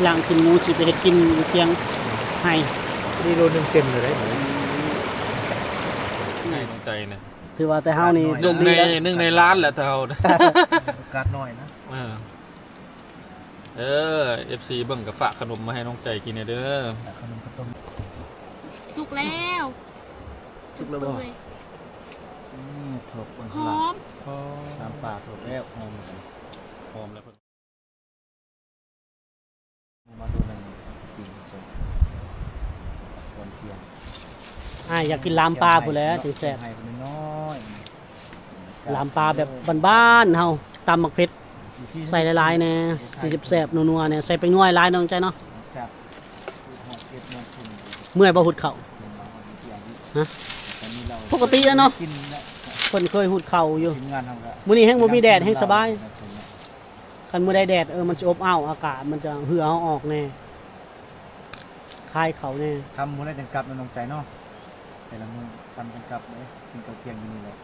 ລ້າງຊີ້ນໝູຊິໄປເຮັດກິນຢູ່ທຽງໄຮ່. ນີ້ໂລໜຶ່ງເຕັມເລີຍເດ້. ໃຫ້ນ້ອງໃຈນະ ຖືວ່າແຕ່ເຮົານີ້ໂຊກດີແລ້ວ. ໜຶ່ງໃນລ້ານແຫຼະ ແຕ່ເຮົາ ໂອກາດໜ້ອຍນະ. ເອີ ເອີ ເອັຟຊີ ເບິ່ງກໍຝາກຂະໜົມມາໃຫ້ນ້ອງໃຈກິນແດ່ເດີ. ຂະໜົມ ຂະຕົ້ມ ສຸກແລ້ວ. ສຸກແລ້ວບໍ່? ອືມ ທົບເບິ່ງ ຫອມ ຫອມ ນ້ຳປາທົບແລ້ວ ຫອມ ຫອມແລ້ວ. ມາດູໜັງກິນ ກ່ອນທ່ຽງ. ອ້າຍຢາກກິນລາມປາພຸ້ນແຫຼະຈຶ່ງແຊບ. ລາມປາແບບບ້ານໆເຮົາ ຕຳໝາກເຜັດ ໃສ່ຫຼາຍໆແດ່ ຊິແຊບໆ ນົວໆແດ່. ໃສ່ແປ້ງນົວຫຼາຍໆ ນ້ອງໃຈເນາະ. ເມື່ອຍບໍ່ຫຸດເຂົ້າ? ຮະ? ປົກກະຕິແລ້ວເນາະ ເພິ່ນເຄີຍຫຸດເຂົ້າຢູ່. ມື້ນີ້ແຮງບໍ່ມີແດດ ແຮງສະບາຍ. ຄັນມື້ໃດແດດ ເອີ ມັນຊິອົບອ້າວ ອາກາດມັນຈະເຫື່ອເຮົາອອກແດ່ ຄາຍເຂົ້າແດ່. ຄ່ຳມື້ໃດຈັ່ງກັບເນາະ ນ້ອງໃຈເນາະ. ແຕ່ລະມື້ຄ່ຳຈັ່ງກັບເດ້ ກິນເຂົ້າທ່ຽງຢູ່ນີ້ແຫຼະ.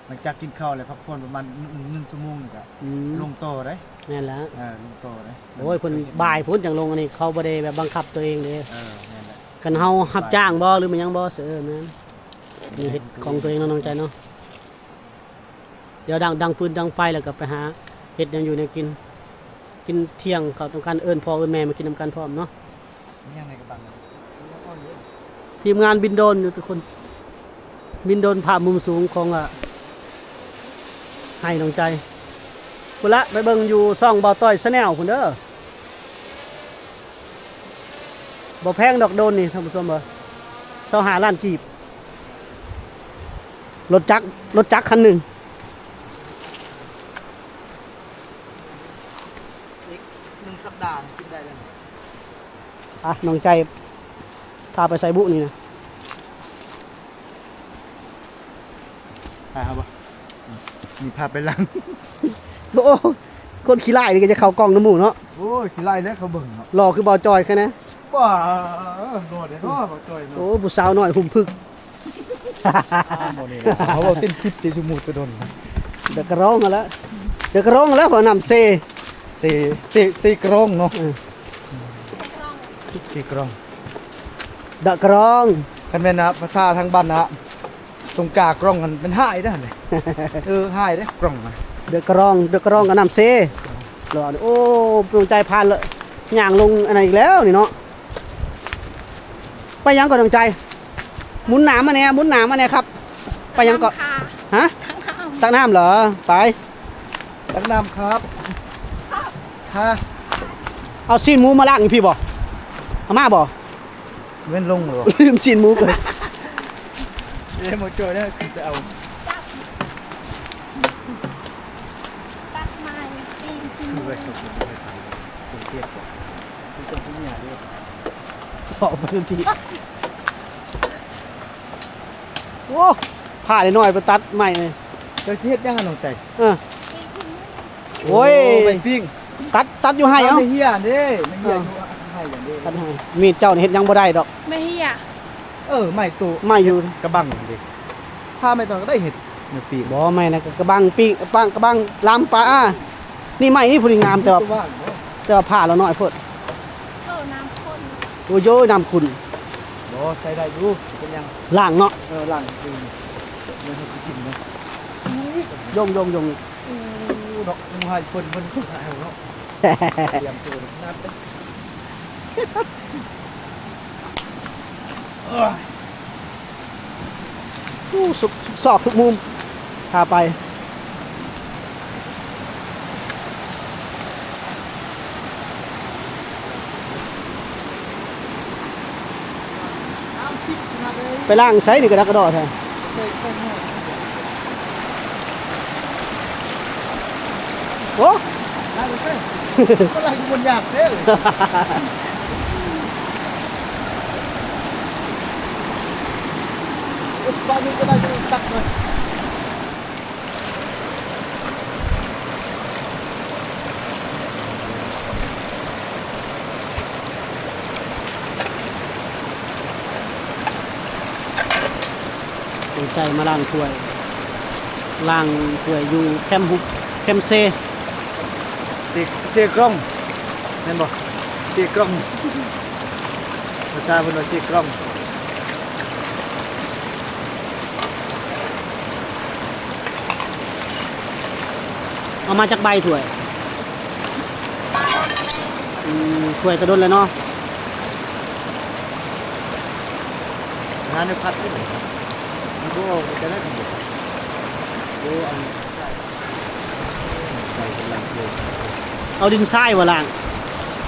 ຫຼັງຈາກກິນເຂົ້າແລ້ວ ພັກຜ່ອນປະມານໜຶ່ງ ໜຶ່ງຊົ່ວໂມງນີ້ກະ ອືມ ລົງຕໍ່ເດ້. ແມ່ນແລ້ວ ເອີ ລົງຕໍ່ເດ້. ໂອ້ຍ ເພິ່ນບ່າຍພຸ້ນຈັ່ງລົງ. ອັນນີ້ເຂົາບໍ່ໄດ້ແບບບັງຄັບຕົວເອງເດ້. ເອີ ແມ່ນແຫຼະ. ຄັນເຮົາຮັບຈ້າງບໍ່ ຫຼືແມ່ນຫຍັງບໍ່ ເອີ ແມ່ນ ມີເຮັດຂອງຕົວເອງເນາະ ນ້ອງໃຈເນາະ. ດຽວດັງ ດັງຟືນດັງໄຟ ແລ້ວກໍໄປຫາເຮັດແນວຢູ່ແນວກິນ ກິນທ່ຽງເຂົ້ານຳກັນ ເອີ້ນພໍ່ເອີ້ນແມ່ມາກິນນຳກັນພ້ອມເນາະ. ມີຫຍັງໃນກະບັງ? ທີມງານບິນໂດຣນຢູ່ທຸກຄົນ ບິນໂດຣນພາບມຸມສູງຂອງ ອາ ໄຮ່ນ້ອງໃຈ. ພຸ້ນລະ ໄປເບິ່ງຢູ່ຊ່ອງບ່າວຕ້ອຍ Channel ພຸ້ນເດີ. ບໍ່ແພງດອກໂດຣນນີ້ ທ່ານຜູ້ຊົມເອີຍ ຊາວຫ້າລ້ານກີບ. ລົດຈັກ ລົດຈັກຄັນໜຶ່ງ. ອີກໜຶ່ງສັບດາກິນໄດ້ແລ້ວ. ອ່ະ ນ້ອງໃຈພາໄປໃສ່ບຸນີ້ນະ. ຖ່າຍເຮົາບໍ່? ນີ້ພາໄປຫຼັງ. ໂອ້ ຄົນຂີ້ລ້າຍນີ້ກໍຈະເຂົ້າກ້ອງນຳໝູ່ເນາະ. ໂອ້ຍ ຂີ້ລ້າຍແລ້ວເຂົາເບິ່ງເນາະ. ຫຼໍ່ຄືບ່າວຈ່ອຍແຄ່ນະ. ວ້າ ຫຼໍ່ເດ້ເນາະ ບ່າວຈ່ອຍເນາະ. ໂອ້ ຜູ້ສາວນ້ອຍຫຸ້ມຜຶກ. ເຮົາເວົ້າເຕັ້ນຄລິບເສຊຸໝູດຕະດົນ. ດະກະຣອງຫັ້ນລະ ດະກະຣອງຫັ້ນລະ ເພາະນ້ຳເຊ ເຊ ເຊ ເຊກະຣອງເນາະ. ເອີ ເຊກະຣອງ ດະກະຣອງ. ຄັນແມ່ນ ອາ ພາສາທາງບ້ານນະ ຕົງກາກຣອງຫັ້ນແມ່ນຫາຍເດ້ຫັ້ນເດ້. ເອີ ຫາຍເດ້ກຣອງນະ. ເດີກະຣອງ ເດີກະຣອງກັບນ້ຳເຊ. ໂອ້ ນ້ອງໃຈພານ ຍ່າງລົງອັນນັ້ນອີກແລ້ວນີ້ເນາະ. ໄປຫຍັງກ່ອນ ນ້ອງໃຈ? ໝູນໜາມາແດ່ ໝູນໜາມາແດ່ຄັບ. ໄປຫຍັງເກາະ? ຮະ? ຕັກນ້ຳ ຕັກນ້ຳເຫຼືອ? ໄປ ຕັກນ້ຳຄັບ. ຮະ? ເອົາຊີ້ນໝູມາລ້າງອີກພີ້ບໍ່? ເອົາມາບໍ່? ແມ່ນລົງແລ້ວ ລືມຊີ້ນໝູເກີນ. ເອີ ໝໍຈ່ອຍໄດ້ຂຶ້ນໄປເອົາ. ຕັກມາປີ້ງກິນ. ຄືໄວ້ເຂົາບໍ່ໄດ້ຂາຍ ເປັນເທດບໍ່? ເປັນເຈົ້າຜູ້ເມຍເດ້. ເວົ້າໄປທັນທີ. ໂອ້ ຜ້ານ້ອຍໆໄປຕັດໄມ້ນີ້. ເຈົ້າຊິເຮັດຫຍັງ ນ້ອງໃຈ? ເອີ ໂອ້ຍ ໄມ້ປີ້ງ ຕັດ ຕັດຢູ່ໄຮ່ເອົາ. ໄມ້ເຫຍເດ້ ໄມ້ເຫຍຢູ່ໄຮ່ເດ້. ຕັດໄຮ່ ມີດເຈົ້ານີ້ເຮັດຫຍັງບໍ່ໄດ້ດອກ ໄມ້ເຫຍ. ເອີ ໄມ້ໂຕ ໄມ້ຢູ່ກະບັງເດ້. ພາໄມ້ຕອນກໍໄດ້ເຮັດ ໄມ້ປີ້ງ. ບໍ່ ໄມ້ນັ້ນກະ ກະບັງປີ້ງ ປາງ ກະບັງລາມປາ. ນີ້ໄມ້ນີ້ພໍດີງາມ ແຕ່ວ່າ ແຕ່ວ່າຜ້າລະນ້ອຍໂພດ. ໂອ້ ນ້ຳຂຸ້ນ ໂອ້ຍ ໂອ້ຍ ນ້ຳຂຸ້ນ. ບໍ່ ໃຊ້ໄດ້ຢູ່ ເປັນຫຍັງ ລ້າງເນາະ. ເອີ ລ້າງຄື ແມ່ນເຮົາຊິກິນເນາະ. ຢົງ ຢົງ ຢົງ. ໂອ້ ດອກໝູ່ໃຫ້ເພິ່ນ ເພິ່ນຫາເຮົາເນາະ. ຕຽມໂຕໜັກເດ້. ໂອ້ຍ ທຸກ ທຸກຊອກທຸກມຸມ ພາໄປ. ໄປລ້າງໃສນີ້ກະດັກກະດໍ້ແທ້. ໂອ້ ໄລ່ມັນໄປ ມັນໄລ່ມັນຢາກເດ້. ບາດນີ້ກະໄດ້ຈັກໜ້ອຍ. ສົນໃຈມາລ້າງຖ້ວຍ ລ້າງຖ້ວຍຢູ່ແຄມຮຸກ ແຄມເຊ ເຊ ເຊກຣອງ ແມ່ນບໍ່? ເຈກຣອງ ພາສາເພິ່ນວ່າເຈກຣອງ. ເອົາມາຈັກໃບຖ້ວຍ? ອືມ ຖ້ວຍກະດົນແລ້ວເນາະ. ຫາແນວຜັດເດ້ ບໍ່ອອກແຕ່ລະທີ. ໂອ້ ອັນ ເອົາດິນຊາຍບໍ່ລ້າງ?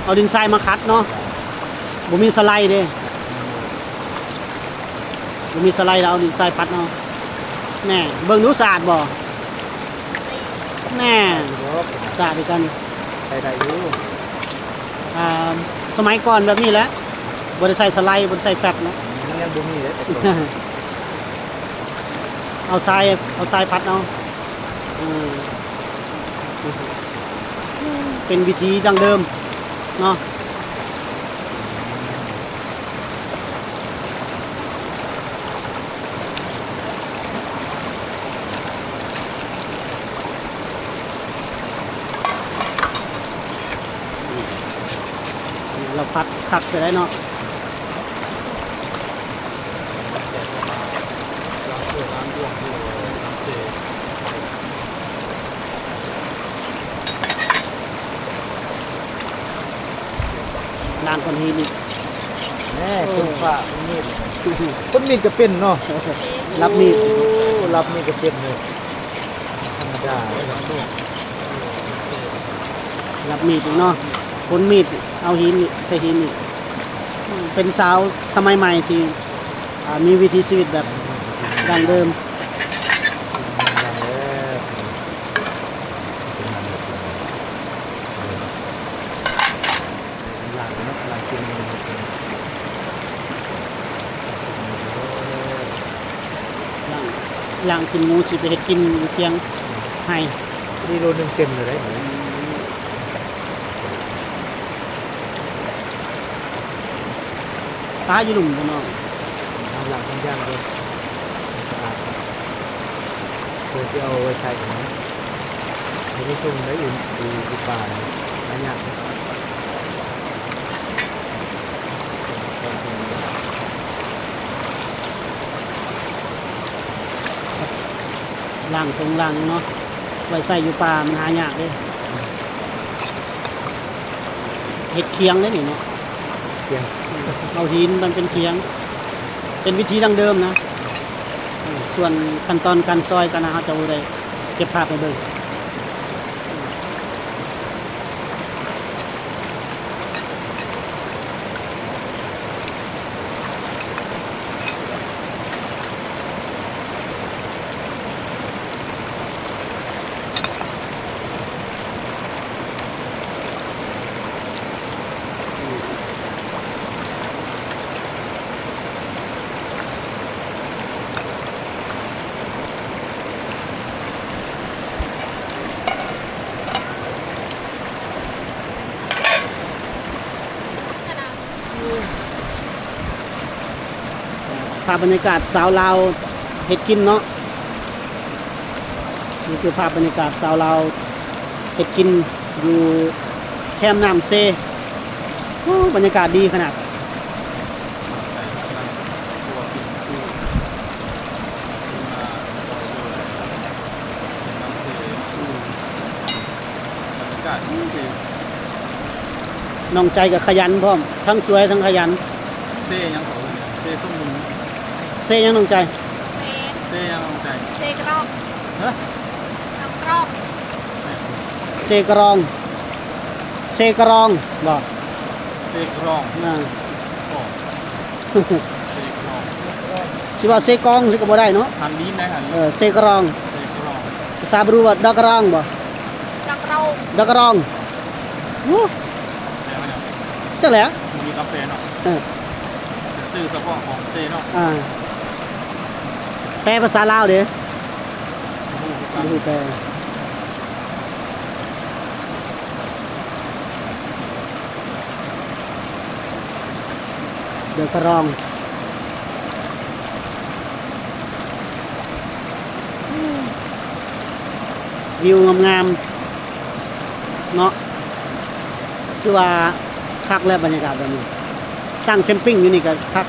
ເອົາດິນຊາຍມາຂັດເນາະ. ບໍ່ມີສະໄລເດ້ ບໍ່ມີສະໄລ ແລ້ວເອົາດິນຊາຍປັດເອົາ. ແນ່ ເບິ່ງດູສະອາດບໍ່? ແນ່ ສະອາດຄືກັນ ໃຊ້ໄດ້ຢູ່. ອ່າ ສະໄໝກ່ອນແບບນີ້ແຫຼະ ບໍ່ໄດ້ໃສ່ສະໄລ ບໍ່ໄດ້ໃສ່ແຟັບເນາະ. ມັນຍັງບໍ່ມີເດ້ແຕ່ກ່ອນ ເອົາຊາຍ ເອົາຊາຍປັດເອົາ. ເອີ ເປັນວິທີດັ້ງເດີມເນາະ. ລາວຜັດຄັກແທ້ເນາະ. ລ້າງກ້ອນຫີນອີກ. ແນ່ ໂອ້ ຄົນຟ້າຄົນມີດ ຄົນມີດກະເປັນເນາະ. ລັບມີດ ໂອ້ ລັບມີດກະເປັນເລີຍ ທຳມະດາ. ລັບມີດອີກເນາະ ຂົນມີດ ເອົາຫີນ ໃສ່ຫີນອີກ. ເປັນສາວສະໄໝໃໝ່ທີ່ ອ່າ ມີວິຖີຊີວິດແບບດັ້ງເດີມ. ລ້າງ ລ້າງຊີ້ນໝູຊິໄປເຮັດກິນຢູ່ທຽງໄຮ່ ນີ້ໂລໜຶ່ງເຕັມເລີຍເດ້. ປາຢູ່ລຸ່ມບໍ່ນ້ອງ? ເອົາລ້າງທຸກຢ່າງເດີ ສະອາດ ເພື່ອຊິເອົາໄວ້ໃຊ້ນະ. ບໍ່ມີຖົງໄດ້ ຢູ່ ຢູ່ ຢູ່ປ່ານີ້ ຫາຍາກ. ລ້າງຖົງລ້າງເນາະ ໄວ້ໃຊ້ຢູ່ປ່າມັນຫາຍາກເດ້. ເຮັດຄຽງເດ້ນີ້ເນາະ ຄຽງ ເອົາຫີນມັນເປັນຄຽງ ເປັນວິທີດັ້ງເດີມນະ. ເອີ ສ່ວນຂັ້ນຕອນການຊອຍກະນະ ເຮົາຈະບໍ່ໄດ້ເກັບພາບໃຫ້ເບິ່ງ. ພາບບັນຍາກາດສາວລາວເຮັດກິນເນາະ. ນີ້ຄືພາບບັນຍາກາດສາວລາວເຮັດກິນຢູ່ແຄມນ້ຳເຊ. ໂອ້ ບັນຍາກາດດີຂະໜາດ. ອືມ ບັນຍາກາດດີ. ນ້ອງໃຈກະຂະຫຍັນພ້ອມ ທັງສວຍທັງຂະຫຍັນ. ເຊຫຍັງເຂົາເອີ້ນ ເຊສົມບູນ. ເຊຫຍັງນ້ອງໃຈ? ເຊ ເຊຫຍັງນ້ອງໃຈ? ເຊກະລອງ. ຮະ? ກະລອງ. ເຊກະລອງ ເຊກະລອງບໍ? ເຊກະລອງ. ອ່າ ເຊກະລອງ. ຊິວ່າເຊກອງຊິກະບໍ່ໄດ້ເນາະ. ຫັນລີນໄດ້ ຫັນລີນ. ເອີ ເຊກະລອງ. ເຊກະລອງ. ພາສາບຣູວ່າດອກກະຣອງບໍ? ດອກກະຣອງ. ດອກກະຣອງ. ໂອ້ ແປວ່າຫຍັງ? ຈັກແຫຼະ ມີກາເຟເນາະ. ເອີ ຊື່ສະເພາະຂອງເຊເນາະ. ອ່າ ແປພາສາລາວເດ້? ບໍ່ຮູ້ຄືກັນ ບໍ່ຮູ້ແປ. ດອກກະຣອງ ວິວງາມໆເນາະ ຄືວ່າ ຄັກແລ້ວບັນຍາກາດແບບນີ້ ຕັ້ງແຄມປິງຢູ່ນີ້ກໍຄັກ.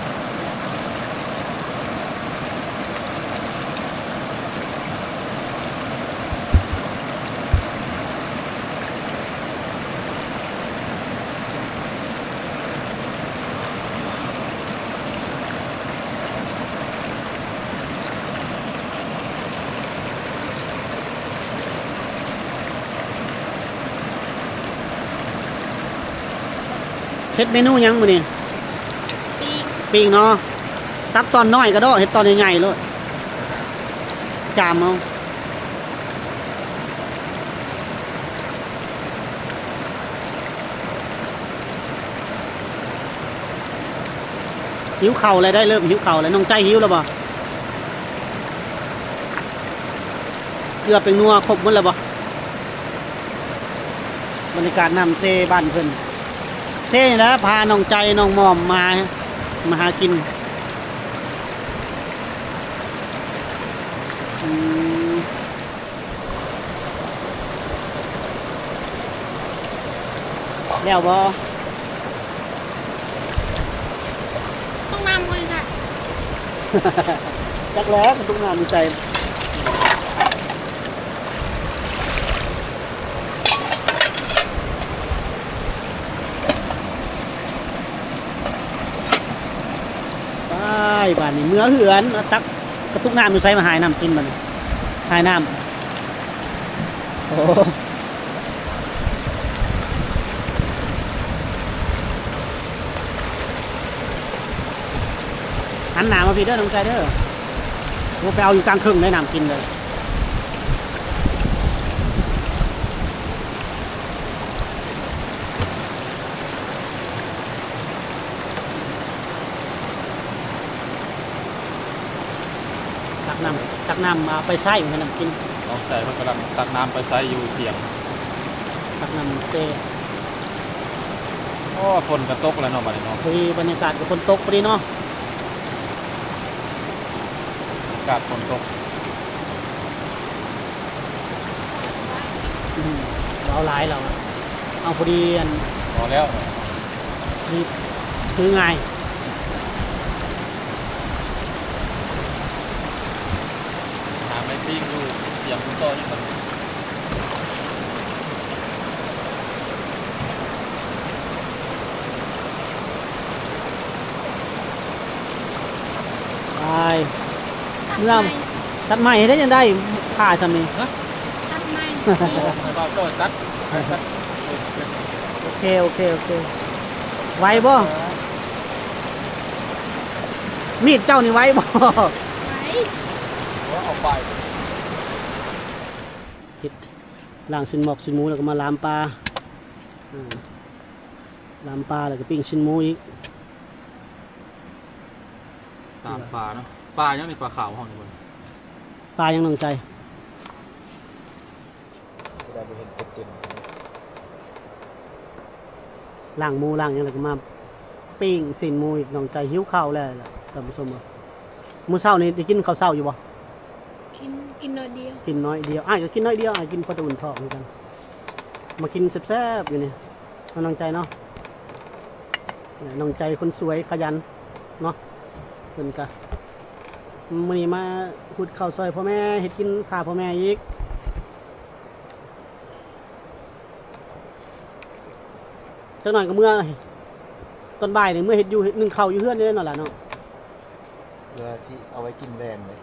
ເຮັດເມນູຫຍັງມື້ນີ້? ປີ້ງ ປີ້ງເນາະ. ຕັກຕອນນ້ອຍກໍດອກ ເຮັດຕອນໃຫຍ່ໆໂລດ ຈາມເອົາ. ຫິວເຂົ້າແລ້ວໄດ໋ ເລີ່ມຫິວເຂົ້າແລ້ວ. ນ້ອງໃຈຫິວແລ້ວບໍ່? ເກືອແປ້ງນົວຄົບໝົດແລ້ວບໍ່? ບັນຍາກາດນ້ຳເຊບ້ານເພິ່ນ ເຊນີ້ແຫຼະ ພານ້ອງໃຈນ້ອງໝອມມາ ມາຫາກິນ. ອືມ ແລ້ວບໍ່? ຕົກນ້ຳບໍ່ໃສ່ ຈັກແລ້ວ ຕົກນ້ຳຢູ່ໃສ. ໄປ ບາດນີ້ເມືອເຮືອນ ຕັກກະຕຸກນ້ຳຢູ່ໃສມາຫາຍນ້ຳກິນບາດນີ້ ຫາຍນ້ຳ. ໂອ້ ຫັນໜ້າມາພີ້ເດີນ້ອງໃຈເດີ. ໂອ້ ໄປເອົາຢູ່ກາງເຄິ່ງເລີຍ ນ້ຳກິນເລີຍ. ຕັກນ້ຳ ຕັກນ້ຳມາໄປໃຊ້ໃຫ້ນ້ຳກິນ. ນ້ອງໃຈເພິ່ນກຳລັງຕັກນ້ຳໄປໃຊ້ຢູ່ຖຽງ ຕັກນ້ຳເຊ. ໂອ້ ຝົນກໍຕົກແລ້ວເນາະ ບາດນີ້ເນາະ. ພໍດີ ບັນຍາກາດກໍຝົນຕົກພໍດີເນາະ ອາກາດຝົນຕົກ. ອືມ ເວົ້າຫຼາຍແລ້ວ ເອົາພໍດີ ອັນ ພໍແລ້ວ ດີ ຄືງ່າຍ. ຫາໄມ້ປີ້ງຢູ່ ຕຽມຕໍ່ອີກບັດນີ້. ໄປ ຕັດ ເມື່ອ ໄມ້ ຕັດໄມ້ໃຫ້ໄດ້ຈັ່ງໃດ ຜ້າຊ່ຳນີ້ ຮະ? ຕັດໄມ້ ໂອ້ ໃຫ້ບ່າວໂຈ້ຕັດ ຕັດ. ໂອເຄ ໂອເຄ ໂອເຄ. ໄວບໍ່? ມີດເຈົ້ານີ້ໄວບໍ່? ໄວ. ເອົາໄປ ເຮັດ ລ້າງຊີ້ນໝອກຊີ້ນໝູ ແລ້ວກໍມາລາມປາ ອາ ລາມປາ ແລ້ວກໍປີ້ງຊີ້ນໝູອີກ. ຕາມປາເນາະ. ປາຫຍັງນີ້? ປາຂາວເຮົານີ້ບໍ່? ປາຫຍັງນ້ອງໃຈ? ຊິໄດ້ບໍ່ເຫັນເຕັມໆ. ລ້າງໝູລ້າງຫຍັງ ແລ້ວກໍມາປີ້ງຊີ້ນໝູອີກ. ນ້ອງໃຈຫິວເຂົ້າແລ້ວ ທ່ານຜູ້ຊົມເອີຍ. ມື້ເຊົ້ານີ້ໄດ້ກິນເຂົ້າເຊົ້າຢູ່ບໍ່? ກິນ ກິນໜ້ອຍດຽວ. ກິນໜ້ອຍດຽວ. ອ້າຍກໍກິນໜ້ອຍດຽວ. ອ້າຍກິນພໍຕະອຸ່ນທ້ອງຄືກັນ. ມາກິນແຊບໆຢູ່ນີ້. ເນາະ ນ້ອງໃຈເນາະ. ນ້ອງໃຈຄົນສວຍຂະຫຍັນເນາະ. ເພິ່ນກະມື້ນີ້ມາຫຸດເຂົ້າຊ່ອຍພໍ່ແມ່ ເຮັດກິນຖ້າພໍ່ແມ່ອີກ. ຈັກໜ້ອຍກໍເມືອ ຕອນບ່າຍນີ້ເມືອເຮັດຢູ່ ເຮັດໜຶ້ງເຂົ້າຢູ່ເຮືອນນີ້ແຫຼະເນາະຫຼານເນາະ. ເພື່ອຊິເອົາໄວ້ກິນແລງເດ້.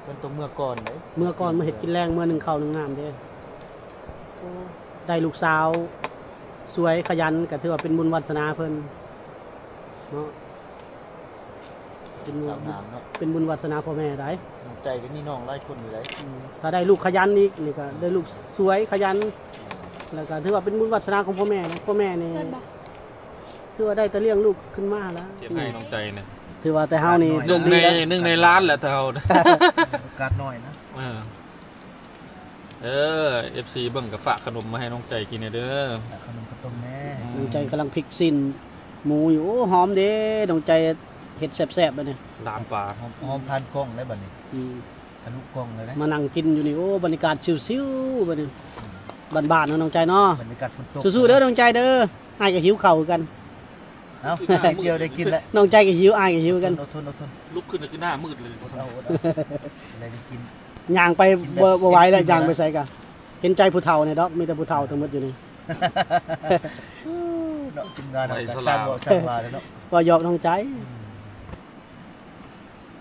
ເພິ່ນຕ້ອງເມືອກ່ອນເດ້ ເມືອກ່ອນ ເມືອເຮັດກິນແລງ ເມືອໜຶ້ງເຂົ້າໜຶ້ງນ້ຳເດ້. ໂອ້ ໄດ້ລູກສາວສວຍຂະຫຍັນ ກໍຖືວ່າເປັນບຸນວາສະໜາເພິ່ນເນາະ. ເປັນບຸນ ສາວງາມເນາະ ເປັນບຸນວາສະໜາພໍ່ແມ່ໃດ໋. ນ້ອງໃຈກໍມີນ້ອງຫຼາຍຄົນຢູ່ໃດ໋. ອືມ ຖ້າໄດ້ລູກຂະຫຍັນອີກ ນີ້ກໍໄດ້ລູກສວຍຂະຫຍັນ ແລ້ວກໍຖືວ່າເປັນບຸນວາສະໜາຂອງພໍ່ແມ່ນະ. ພໍ່ແມ່ນີ້ ເພິ່ນບໍ່ ຖືວ່າໄດ້ແຕ່ລ້ຽງລູກຂຶ້ນມາລະ ເຮັດໃຫ້ນ້ອງໃຈນະ. ຖືວ່າແຕ່ເຮົານີ້ ໜຶ່ງໃນ ໜຶ່ງໃນລ້ານແຫຼະເຮົາ ໂອກາດໜ້ອຍນະ. ເອີ ເອີ ເອັຟຊີ ເບິ່ງກໍຝາກຂະໜົມມາໃຫ້ນ້ອງໃຈກິນແດ່ເດີ ຝາກຂະໜົມເຂົ້າຕົ້ມແດ່. ອືມ ນ້ອງໃຈກຳລັງພິກຊີ້ນໝູຢູ່. ໂອ້ ຫອມເດ້ ນ້ອງໃຈເຮັດແຊບໆບັດນີ້ ລາມປາ ຫອມ ຫອມຜ່ານກ້ອງແລ້ວບັດນີ້. ອືມ ທະລຸກ້ອງເລີຍເດ້ ມານັ່ງກິນຢູ່ນີ້. ໂອ້ ບັນຍາກາດຊິວໆບັດນີ້. ອືມ ບ້ານໆເນາະ ນ້ອງໃຈເນາະ. ບັນຍາກາດຝົນຕົກ ສູ້ໆເດີນ້ອງໃຈເດີ. ອ້າຍກໍຫິວເຂົ້າຄືກັນ. ເອົ້າ ດຽວໄດ້ກິນແລ້ວ. ນ້ອງໃຈກໍຫິວ ອ້າຍກໍຫິວຄືກັນ. ອດທົນ ອດທົນ ອດທົນ. ລຸກຂຶ້ນກໍຄືໜ້າມືດເລີຍ. ອດທົນ ອດທົນ ໄດ້ກິນ. ຍ່າງໄປບໍ່ ບໍ່ໄຫວແລ້ວ ຍ່າງໄປໃສກໍເຫັນໃຈຜູ້ເຖົ້ານີ້ດອກ. ມີແຕ່ຜູ້ເຖົ້າທັງໝົດຢູ່ນີ້ເນາະ. ທີມງານເຮົາກໍຊ່າງເວົ້າຊ່າງວ່າແລ້ວເນາະ. ເວົ້າຢອກນ້ອງໃຈ. ອືມ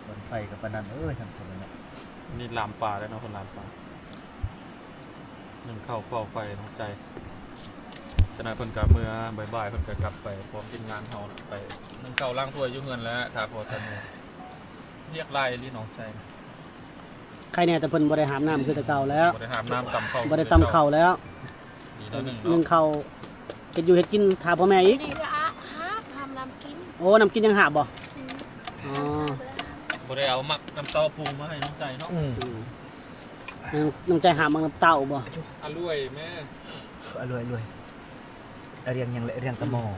ເບິ່ງໄຟກໍປານນັ້ນເອີຍ ທ່ານຜູ້ຊົມເນາະ. ນີ້ລາມປາແລ້ວເນາະ ເພິ່ນລາມປາ ໜຶ້ງເຂົ້າເຝົ້າໄຟນ້ອງໃຈ. ຈັກໜ້ອຍເພິ່ນກໍເມືອ ບ່າຍໆ ເພິ່ນກໍກັບໄປພ້ອມທີມງານເຮົາ ໄປໜຶ້ງເຂົ້າລ້າງຖ້ວຍຢູ່ເຮືອນແຫຼະ ຖ້າພໍທັນ. ວຽກຫຼາຍອີ່ຫຼີນ້ອງໃຈ. ໃຄແນ່ແຕ່ເພິ່ນບໍ່ໄດ້ຫາບນ້ຳຄືແຕ່ເກົ່າແລ້ວ. ບໍ່ໄດ້ຫາບນ້ຳຕຳເຂົ້າ ບໍ່ໄດ້ຕຳເຂົ້າແລ້ວ. ໜຶ້ງເຂົ້າ ເຮັດຢູ່ເຮັດກິນຖ້າພໍ່ແມ່ອີກ. ຫາບ ຫາບນ້ຳກິນ. ໂອ້ ນ້ຳກິນຍັງຫາບບໍ່? ອືມ ອໍ ບໍ່ໄດ້ເອົາໝາກນ້ຳເຕົ້າປຸງມາໃຫ້ນ້ອງໃຈເນາະ. ອືມ ນ້ອງໃຈຫາບໝາກນ້ຳເຕົ້າບໍ່? ອະລ້ວຍແມ່ ອະລ້ວຍ ອະລ້ວຍ. ອະລຽງຫຍັງແຫຼະ ອະລຽງຕະມໍ. ອືມ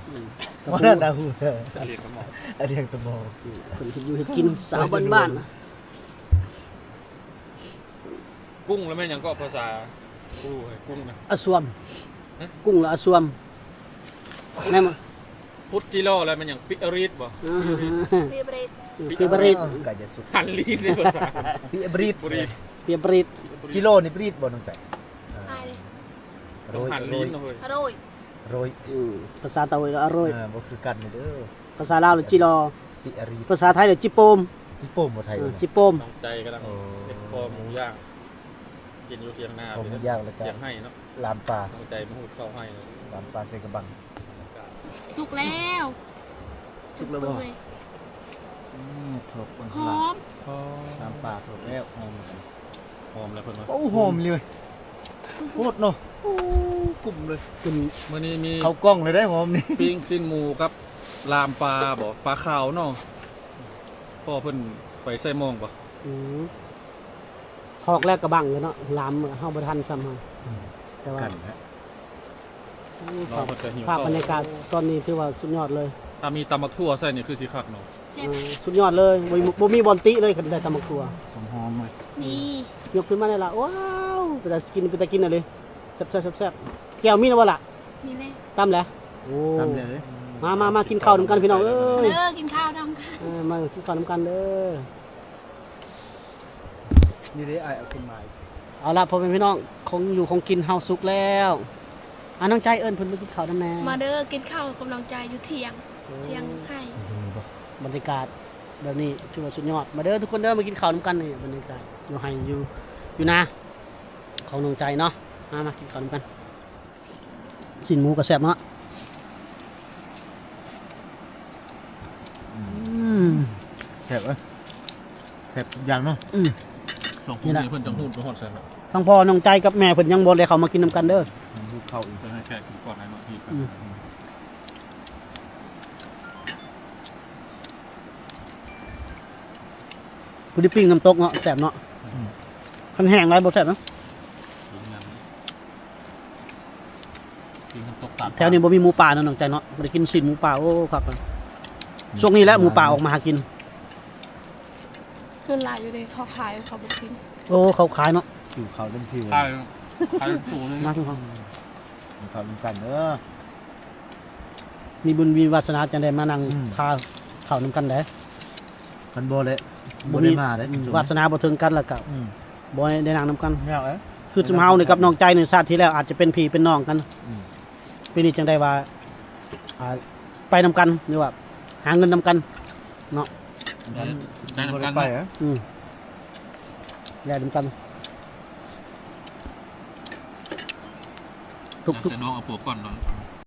ບໍ່ໄດ້ດາວ. ອະລຽງຕະມໍ ອະລຽງຕະມໍ. ອືມ ເພິ່ນເຮັດຢູ່ເຮັດກິນສາວບ້ານໆ. ກຸ້ງລະແມ່ນຫຍັງເກາະ ພາສາກູ້ ກຸ້ງນະ? ອາຊວມ. ຮະ? ກຸ້ງລະອາຊວມ. ແມ່ນບໍ່? ປຸດຈີລໍລະແມ່ນຫຍັງ? ປິອະຣີດບໍ່? ອືມ ປິບຣີດ ປິບຣີດ. ເອີ ກະຈະສຸກ ຫັນລີດໃນພາສາ ປິອະຣີດ ປີບຣີດ. ຈີລໍນີ້ບຣີດບໍ່ນ້ອງໃຈ? ໂຣຍ ຫັນລີດເນາະເຮີຍ. ໂຣຍ ໂຣຍ. ອືມ ພາສາຕາເວີຍລະອະໂຣຍ. ເອີ ບໍ່ຄືກັນເດີ. ພາສາລາວລະຈີລໍ ປິອະຣີດ. ພາສາໄທລະຈີໂປມ. ຈີໂປມບໍ່ໄທ? ເອີ ຈີໂປມ. ນ້ອງໃຈກຳລັງ ໂອ້ ເຮັດຄໍໝູຍ່າງ ກິນຢູ່ຖຽງນາ ຄໍໝູຍ່າງ ແລ້ວກໍຖຽງໄຮ່ເນາະ. ລາມປາ ນ້ອງໃຈມາຫູດເຂົ້າໄຮ່ ລາມປາໃສ່ກະບັງ. ສຸກແລ້ວ ສຸກແລ້ວບໍ່? ອືມ ຖອກເບິ່ງ ຫອມ ຫອມ. ນ້ຳປາຖອກແລ້ວ ຫອມ ຫອມແລ້ວເພິ່ນວ່າ. ໂອ້ ຫອມເລີຍ ໂຄດເນາະ. ໂອ້ ກຸ້ມເລີຍ. ມື້ນີ້ມີເຂົ້າກ່ອງເລີຍໄດ໋ ຫອມນີ້. ປີ້ງຊີ້ນໝູກັບລາມປາບໍ່? ປາຂາວເນາະ. ພໍ່ເພິ່ນໄປໃສ່ມອງບໍ່? ອືມ ຖອກແລ້ວກະບັງເລີຍເນາະ. ລາມເຮົາບໍ່ທັນຊ້ຳເຮົາ. ອືມ ແຕ່ວ່າ ກັນແຫຼະ. ໂອ້ ພາບບັນຍາກາດຕອນນີ້ຖືວ່າສຸດຍອດເລີຍ. ຖ້າມີຕຳບັກຖົ່ວໃສ່ນີ້ຄືຊິຄັກເນາະ. ແຊບ ເອີ ສຸດຍອດເລີຍ. ບໍ່ມີ ບໍ່ມີບ່ອນຕິເລີຍ ຄັນໄດ້ຕຳບັກຖົ່ວ. ຫອມໆ ເລີຍ. ນີ້ ຍົກຂຶ້ນມາແດ່ລະ. ວ້າວ ເປັນຕາກິນ ເປັນຕາກິນອີ່ຫຼີ. ແຊບໆ ແຈ່ວມີແລ້ວບໍ່ລະ? ມີແລ້ວ ຕຳແລ້ວ. ໂອ້ ຕຳແລ້ວເລີຍ. ມາ ມາ ມາກິນເຂົ້ານຳກັນພີ່ນ້ອງເອີຍ. ເດີ ກິນເຂົ້ານຳກັນ. ເອີ ມາກິນເຂົ້ານຳກັນເດີ. ນີ້ເດ້ ອ້າຍເອົາຂຶ້ນມາ. ເອົາລະ ພໍ່ແມ່ພີ່ນ້ອງ ຂອງຢູ່ຂອງກິນເຮົາສຸກແລ້ວ. ອາ ນ້ອງໃຈເອີ້ນເພິ່ນມາກິນເຂົ້ານຳແດ່. ມາເດີ ກິນເຂົ້າກັບນ້ອງໃຈຢູ່ຖຽງ ໂອ້ ຖຽງໄຮ່. ບັນຍາກາດແບບນີ້ຖືວ່າສຸດຍອດ. ມາເດີທຸກຄົນເດີ ມາກິນເຂົ້ານຳກັນ. ນີ້ບັນຍາກາດຢູ່ໄຮ່ ຢູ່ ຢູ່ນາຂອງນ້ອງໃຈເນາະ. ມາ ມາກິນເຂົ້ານຳກັນ. ຊີ້ນໝູກໍແຊບເນາະ. ອືມ ແຊບເອີຍ ແຊບທຸກຢ່າງເນາະ. ອືມ ສອງຄົນນີ້ເພິ່ນຈັ່ງຮູ້ໄປຮອດໃສເນາະ. ທັງພໍ່ນ້ອງໃຈກັບແມ່ເພິ່ນຍັງບໍ່ໄດ້ເຂົ້າມາກິນນຳກັນເດີ. ເພິ່ນຮູ້ເຂົ້າອີກ ເພິ່ນໃຫ້ແຂກກິນກ່ອນໃຫ້ເນາະ. ອືມ ຜູ້ທີ່ປີ້ງນ້ຳຕົກເນາະ ແຊບເນາະ. ອືມ ຄັນແຫ້ງຫຼາຍບໍ່ແຊບເນາະ. ແຖວນີ້ບໍ່ມີໝູປ່າເນາະ ນ້ອງໃຈເນາະ. ບໍ່ໄດ້ກິນຊີ້ນໝູປ່າ ໂອ້ ຄັກ. ອືມ ຊ່ວງນີ້ແຫຼະໝູປ່າອອກມາຫາກິນ. ຂຶ້ນຫຼາຍຢູ່ເດ້ ເຂົາຂາຍ ເຂົາບໍ່ກິນ. ໂອ້ ເຂົາຂາຍເນາະ. ຫິວເຂົ້າເຕັມທີ່ ຂາຍ ຂາຍເປັນໂຕເລີຍ. ມາເຖິງເຮົາ ກິນເຂົ້ານຳກັນເດີ. ມີບຸນມີວາສະໜາຈັ່ງໄດ້ມານັ່ງ ອືມ ພາເຂົ້ານຳກັນໄດ໋. ຄັນບໍ່ແຫຼະ ບໍ່ໄດ້ມາເດ້. ອືມ ວາສະໜາບໍ່ເຖິງກັນລະກະ ອືມ ບໍ່ໄດ້ນັ່ງນຳກັນ. ຄືຊຸມເຮົານີ້ກັບນ້ອງໃຈນີ້ ຊາດທີ່ແລ້ວອາດຈະເປັນພີ່ເປັນນ້ອງກັນ. ອືມ ປີນີ້ຈັ່ງໄດ້ວ່າ ອ່າ ໄປນຳກັນ ຫຼືວ່າຫາເງິນນຳກັນເນາະ. ໄດ້ ໄດ້ນຳກັນ. ອືມ ໄດ້ນຳກັນ. ທຸກໆ ນ້ອງເອົາຜົວກ່ອນເນາະ.